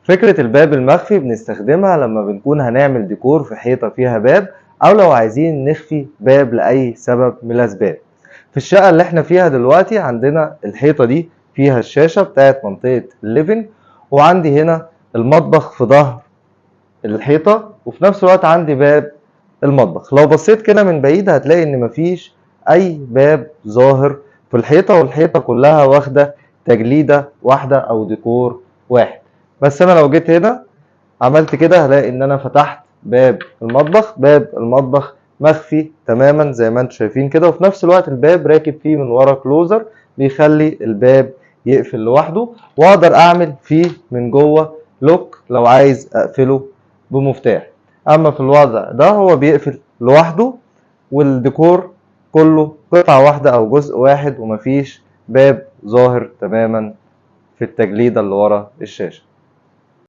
فكرة الباب المخفي بنستخدمها لما بنكون هنعمل ديكور في حيطة فيها باب، أو لو عايزين نخفي باب لأي سبب من الأسباب. في الشقة اللي احنا فيها دلوقتي عندنا الحيطة دي فيها الشاشة بتاعت منطقة ال living، وعندي هنا المطبخ في ظهر الحيطة، وفي نفس الوقت عندي باب المطبخ. لو بصيت كده من بعيد هتلاقي ان مفيش اي باب ظاهر في الحيطة، والحيطة كلها واخدة تجليدة واحدة او ديكور واحد. بس انا لو جيت هنا عملت كده هلاقي ان انا فتحت باب المطبخ. باب المطبخ مخفي تماما زي ما انتم شايفين كده، وفي نفس الوقت الباب راكب فيه من ورا closer بيخلي الباب يقفل لوحده، واقدر اعمل فيه من جوه lock لو عايز اقفله بمفتاح. اما في الوضع ده هو بيقفل لوحده، والديكور كله قطعة واحدة او جزء واحد، ومفيش باب ظاهر تماما في التجليدة اللي ورا الشاشة.